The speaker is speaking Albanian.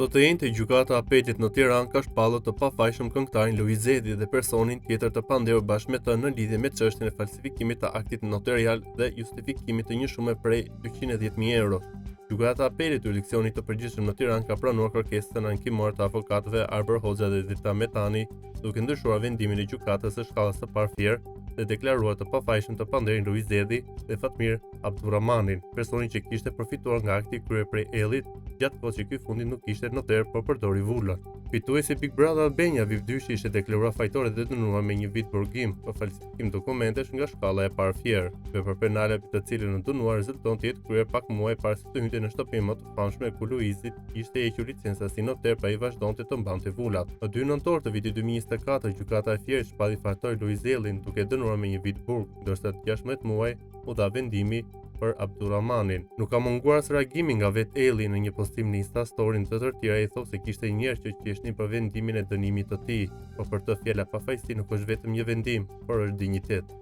Këtë të enjte Gjykata e Apelit në Tiranë ka shpallur të pafajshëm këngëtarin Luiz Ejlli dhe personin tjetër të pandehur bashkë me të në lidhje me çështjen e falsifikimit të aktit noterial dhe justifikimit të një shume prej 210.000 euro. Gjykata e Apelit të Juridiksionit të Përgjithshëm në Tiranë ka pranuar kërkesën ankimore të avokatëve Arbër Hoxha dhe Drita Metani, duke ndryshuar vendimin e gjykatës së shkallës së parë Fier dhe deklaruar të pafajshëm të pandehurin Luiz Ejlli dhe Fatmir Abdurrahmanin, personin që kishte përfituar nga akti i kryer prej Ejllit gjatë kohës që ky i fundit nuk ishte noter, por përdori vulën. Fituesi i Big Brother Albania, Vip Dyshi ishte deklaruar fajtor dhe dënuar me një vit burgim për falsifikim dokumentesh nga shkalla e parë Fier. Vepra penale për të cilën u dënua rezulton të jetë kryer pak muaj para se të hynte në shtëpinë më të famshme ku Luizit i ishte hequr licenca si noter, pra ai vazhdonte të mbante vulat. Më 2 nëntor të vitit 2024, gjykata e Fierit shpalli fajtor Luiz Ejllin duke e dënuar me një vit burg, ndërsa 16 muaj u dha vendimi për Abdurrahmanin. Nuk ka munguar as reagimi nga vetë Ejlli në një postim në Insta Story ndër të tjera ai thotë se kishte njerëz që qeshnin për vendimin e dënimit të tij, por për të fjala pafajësi nuk është vetëm një vendim, por është dinjitet.